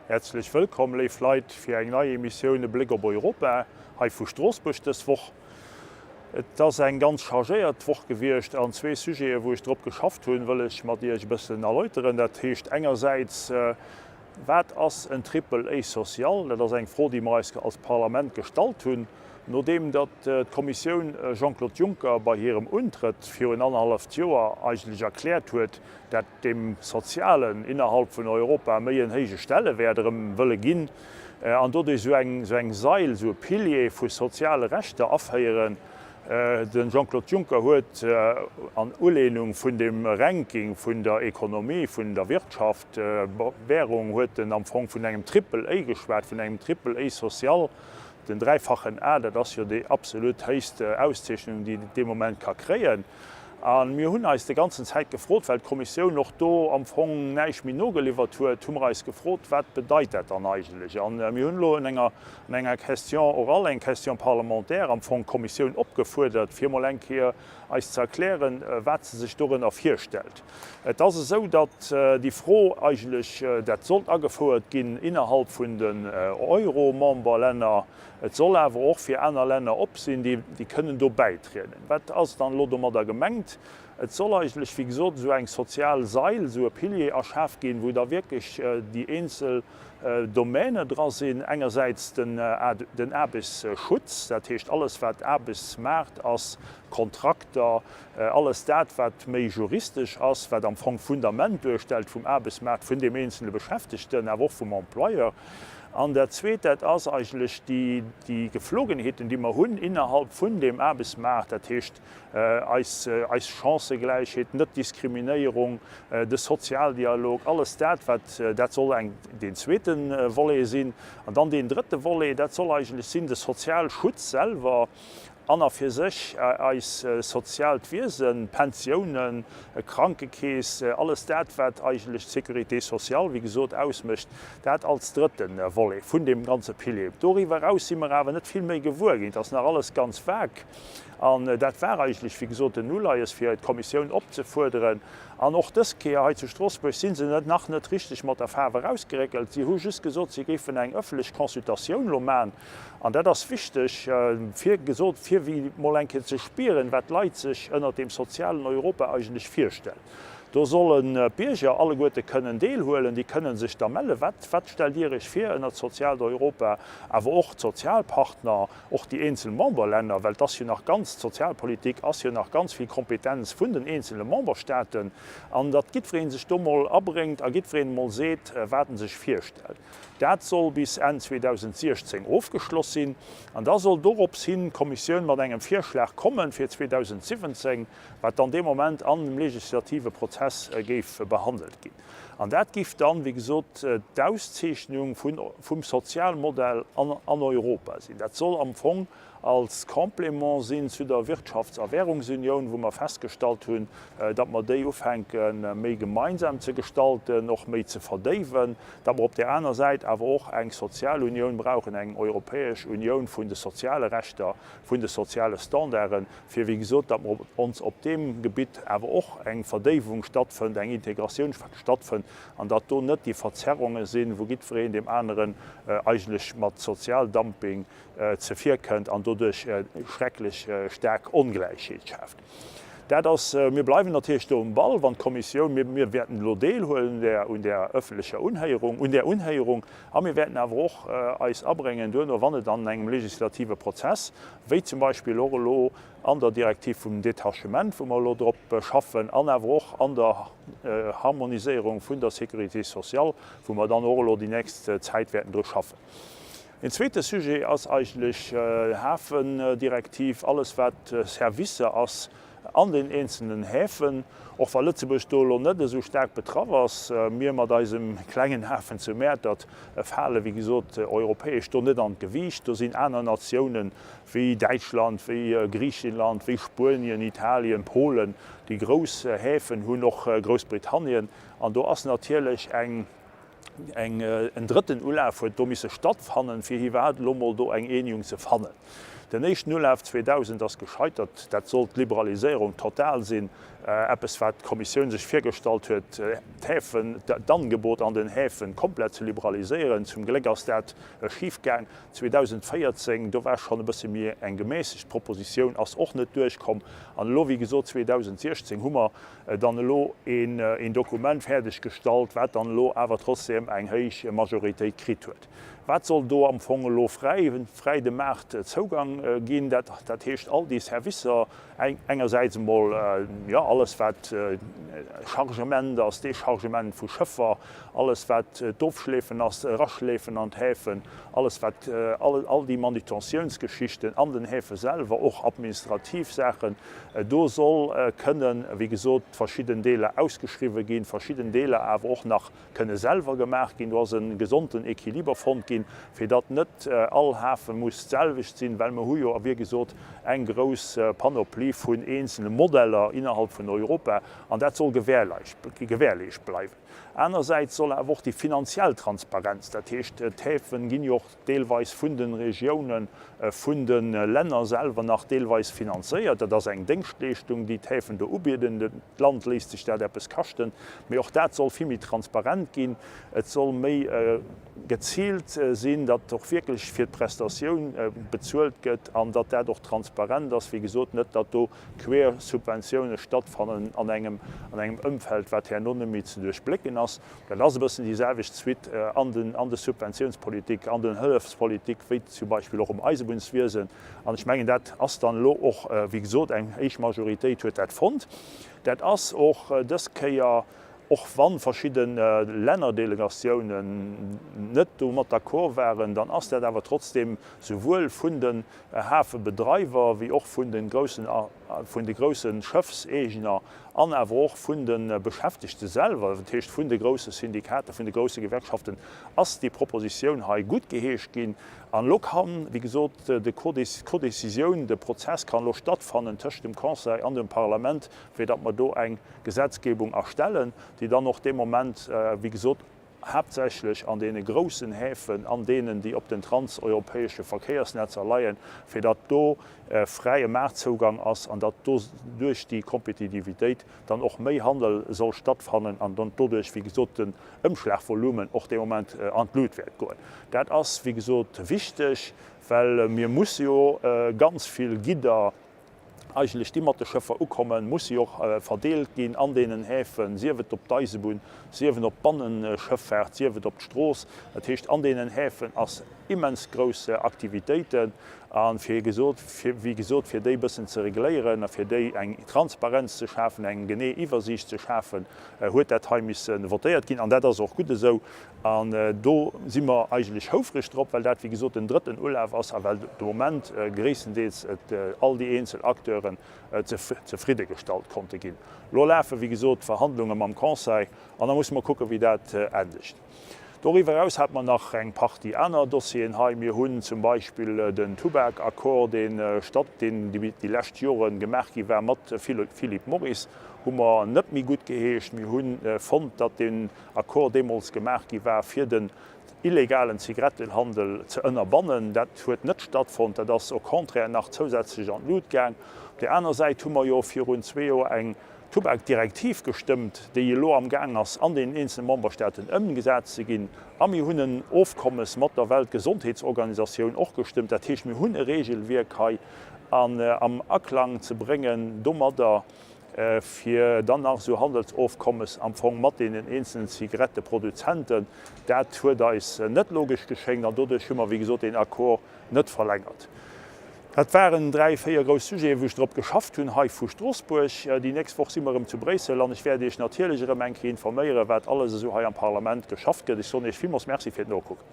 Häerzlech wëllkomm, léif Leit, fir eng nei Emissioun E Bléck op Europa hei vu Stroossbuerg dës Woch. Et ass eng ganz chargéiert Woch gewiescht an zwee Sujete wou ech drop geschafft hunn, wëll ech mat Iech e bëssen erläuteren. Dat heescht engersäits, Wat ass en Triple A social? Dat ass eng Fro, déi mer eis als Parlament gestallt hunn, nodeem datt d'Kommissioun Jean-Claude Juncker bei hirem Untrëtt virun annerhalleft Joer eigentlech erkläert huet, dat deem Sozialen innerhalb vun Europa méi en héije Stellewäert erëm wëlle ginn an doduerch esou eng esou eng Sail, esou e Pilier vu soziale Rechter aféieren. De Jean-Claude Juncker huet an Ulehnung vun dem Ranking vun der Ekonomie, vun der Wirtschaft, Währung, huet en am Fong vun engem Triple A geschwat, vun engem Triple A social. Den dräifachen A, dat ass jo déi absolut héichst Auszeechnung, déi een dee Moment ka kréien. A mir hunn eis déi ganzen Zäit gefrot, well d'Kommissioun och do am Fong näischt méi nogeliwwert huet, hu mer eis gefrot, Wat bedeit dat dann eigentlech? A mir hunn elo an enger, an enger Question orale, eng Question parlementaire am Fong d'Kommissioun opgefuerdert, fir emol eng Kéier eis ze erklären, wat se sech dorënner virstellt. Et ass esou, datt déi Fro eigentlech, dat sollt agefouert ginn innerhalb vun den Euro-Memberlänner, Et soll awer och fir aner Länner op sinn, déi kënnen do bäitrieden. Wat ass dann elo domadder gemengt? Et soll eigentlech, wéi gesot, esou eng sozial Sail, esou e Pilier erschaf ginn, wou da wierklech déi eenzel Domäne dra sinn. Engersäits den Aarbechtsschutz, dat heescht alles, wat Aarbechtsmaart ass, Kontrakter, alles dat, wat méi juristesch ass, wat am Fong d'Fundament duerstellt vum Aarbechtsmaart, vun deem eenzele Beschäftegten, awer och vum Employeur. An dat Zweet, dat ass eigentlech déi, déi Geflogenheeten, déi mer hunn innerhalb vun deem Aarbechtsmaart, dat heescht eis, eis Chancëgläichheet, Netdiskriminéierung, de Sozialdialog, alles dat, wat, dat soll eng, deen zweete Volet sinn. An dann deen drëtte Volet, dat soll eigentlech sinn de Sozialschutz selwer, An a fir sech eis soziaalt Wiesen, Pensiounen, Krankekeess, alles dat, wat eigentlech d'Sécurité sociale, wéi gesot, ausmécht, dat als drëtte Volet vun deem ganze Pilier. Doriwwer eraus si mer awer net vill méi gewuer ginn. Et ass nach alles ganz vag. An dat war eigentlech, wéi gesot, en Uleies, fir d'Kommissioun opzefuerderen, An och dës Kéier hei zu Stroossbuerg si se net nach net richteg mat der Faarf erausgeréckelt. Si hu just gesot, si géifen eng ëffentlech Consultatioun elo maachen. An dat ass wichteg, fir gesot, fir wéi mol eng Kéier ze spieren, wat d'Leit sech ënnert deem sozialen Europa eigentlech virstellen. Do sollen d'Bierger alleguerte kënnen deelhuelen, déi kënnen sech da mellen, wat, wat stellt Dir Iech vir ënnert soziaalt Europa, awer och d'Sozialpartner, och déi eenzel Memberlänner, well et ass jo nach ganz, d'Sozialpolitik ass jo nach ganz vill Kompetenz vun den eenzele Memberstaaten, an datt jiddweree sech do mol abréngt a jiddwereen emol seet, wat en sech virstellt. Dat soll bis Enn 2016 ofgeschloss sinn, an da soll dorops hin d'Kommissioun mat engem Virschlag kommen fir 2017, wat dann dee Moment an dem legislative Prozess géif behandelt ginn. An dat giff dann, wéi gesot, d'Auszeechnung vum Sozialmodell an Europa sinn. Dat soll am Fong als Complément sinn zu der Wirtschafts a Währungsunioun, wou mer festgestallt hunn, datt mer déi ufänke méi gemeinsam ze gestalten, och méi ze verdéiwen, datt mer op där aner Säit awer och eng Sozialunioun brauchen, eng europäesch Unioun vun de soziale Rechter, vun de soziale Standarden, fir, wéi gesot, datt mer ons op deem Gebitt awer och eng Verdéiwung stattfënnt, eng Integratioun stattfënnt an datt do net déi Verzerrunge sinn, wou jiddwereen deem aneren eigentlech mat Sozialdumping zevirkënnt an doduerch schrecklech staark Ongläichheet schaaft. Dat ass, mir bleiwen natierlech do um Ball, wann d'Kommissioun, mir, mir wäerten elo deelhuelen un där öffentlecher Unhéierung, un där Unhéierung, a mir wäerten awer och eis abréngen duerno, wann et an engem legislative Prozess, wéi zum Beispill och elo an der Direktiv vum Détachement, wou mer elo drop schaffen, an awer och an der Harmoniséierung vun der Sécurité sociale, wou mer dann och elo déi nächst Zäit wäerten dru schaffen. Een zweete Sujet ass eigentlech d'Hafendirektiv, alles wat Servicer ass an den eenzelnen Häfen. Och wa Lëtzebuerg do elo net esou staark betraff ass, mir mat eisem klengen Hafen zu Mäertert fale wéi gesot europäesch do net an d'Gewiicht. Do sinn aner Natiounen, wéi Däitschland, wéi Griichenland, wéi Spuenien, Italien, Polen, déi grouss Häfen hunn, och Groussbritannien. An do ass natierlech eng Eng, en drëtten Ulaf huet do misse stattfannen, fir iwwerhaapt elo mol do eng Eenegung ze fannen. Den éischten Ulaf 2000 ass gescheitert. Dat sollt d'Liberaliséierung total sinn, eppes wat d'Kommissioun sech virgestallt huet, d'Häfen, d'Angebot an den Häfen komplett ze liberaliséieren. Zum Gléck ass dat schif gaang. 2014, do war schonn e bësse méi eng gemässegt Propositioun, ass och net duerchkomm. An elo, wéi gesot, 2016 hu mer dann elo een Dokument fäerdeg gestallt, wat dann elo awer trotzdem eng héich Majoritéit kritt huet. Wat soll do am Fong elo fräi, fräi dem Maart Zougang ginn? Dat, dat heescht all déi Servicer, engersäits emol, jo, alles wat Chargement ass, Déchargement vu Schëffer, alles wat d'Ofschleefen ass, Eraschleefen an d'Häfen, alles wat, all, all déi Manutentiounsgeschichten an den Häfe selwer, och administrativ Saachen, do soll kënnen, wéi gesot, verschidden Deeler ausgeschriwwen ginn, verschidden Deeler awer och nach kënne selwer gemaach ginn. Do ass e gesonten Equiliber fonnt ginn, fir datt net all Hafe muss d'selwecht sinn, well mer hu jo, wéi gesot, eng grouss Panoplie vun eenzele Modeller innerhalb vun Europa an dat soll gewährleescht bleiwen. Anersäits soll awer och déi finanziell Transparenz, dat heescht d'Häfen ginn jo och deelweis vun de Regiounen, vun de Länner selwer nach deelweis finanzéiert. Dat ass eng Déngschtleeschtung, déi d'Häfen do ubieden. D'Land léisst sech dat eppes kaschten, mee och dat soll vill méi transparent ginn. Et soll méi geziilt sinn, datt och wierklech fir d'Prestatioun bezuelt gëtt an datt dat och transparent ass. Wéi gesot, net datt do Quersubventioune stattfannen an engem an engem Ëmfeld, wat herno net méi ze duerchblécken ass. Dat ass e bëssen déi selwecht Suite an den an de Subventiounspolitik, an den Hëllefspolitik, wéi zum Beispill och um Eisebunnswiesen. An ech mengen, dat ass dann elo och, wéi gesot, eng héich Majoritéit huet dat fonnt. Dat ass och dës Kéier, och wa verschidde Lännerdelegatiounen net domat d'accord waren, dann ass dat awer trotzdem souwuel vun de Hafebedreiwer wéi och vun de groussen, vun de grousse Schëffseegener an awer och vun de Beschäftegte selwer, dat heescht vun de grousse Syndikater, vun de grousse Gewerkschaften, ass déi Propositioun hei guttgeheescht ginn. An elo kann, wéi gesot, de Codécisioun, de Prozess kann elo stattfannen tëscht dem Conseil an dem Parlament, fir datt mer do eng Gesetzgebung erstellen, déi dann och dee Moment, wéi gesot, haaptsächlech an deene groussen Häfen, an deenen, déi op den transeuropäesche Verkéiersnetzer leien, fir datt do fräie Maartzougang ass an datt do duerch déi Kompetitivitéit dann och méi Handel soll stattfannen an dann doduerch, wéi gesot, den Ëmschlagvolumen och dee Moment an d'Lut wäert goen. Dat ass, wéi gesot, wichteg, well mir musse jo ganz vill Gidder, eigentlech déi mat de Schëffer ukommen, musse jo och verdeelt ginn an deenen Häfen, sief et op d'Eisebunn, sief et op d'Bannenschëffaart, sief et op d'Strooss. Dat heescht, an deenen Häfen ass immens grouss Aktivitéiten. A fir gesot, wéi gesot, fir déi e bëssen ze regléieren a fir déi eng Transparenz ze schafen, eng genee Iwwersiicht ze schafen, huet dat hei misse votéiert ginn. An dat ass och gutt esou. An do si mer eigentlech houfreg drop, well dat, wéi gesot, den drëtten Ulaf ass a well de Moment gréisstendeels et all déi eenzel Acteuren zefridde gestallt konnte ginn. Elo lafe, wéi gesot, d'Verhandlunge mam Conseil an da musse mer kucken, wéi dat endegt. Doriwwer eraus hate mer nach eng Partie aner Dossieren hei. Mir hunn zum Beispill den Tubakaccord, dee statt, deen déi lescht Jore gemaach gi war mat Philip Morris, hu mer net méi guttgeheescht. Mir hu fonnt, datt deen Accord deemools gemaach gi war, fir den illegalen Zigarettenhandel ze ënnerbannen. Dat huet net stattfonnt. Dat ass au contraire nach zousätzlech an d'Lut gaang. Op där aner Säit hu mer jo virun zwee Joer eng Tubakdirektiv gestëmmt, déi elo amgaang ass, an deenen eenzele Memberstaaten ëmgesat ze ginn. A mir hunn en Ofkommes mat der Weltgesondheetsorganisatioun och gestëmmt. Dat heescht, mir hunn e Regelwierk hei am Aklang ze bréngen domadder. fir dann nach esou Handelsofkommes am Fong mat deenen eenzelen Zigaretteproduzenten, dat huet eis net logesch geschéngt an doduerch hu mer, wéi gesot, deen Accord net verlängert. Dat waren dräi, véier grouss Sujeten, wou ech drop geschafft hunn hei vu Stroossbuerg. Déi nächst Woch si mer erëm zu Bréissel an ech wäert Iech natierlech erëm eng Kéier informéieren, wat alles esou hei am Parlament geschafft gëtt. Ech soen Iech villmools Merci fir d'Nokucken.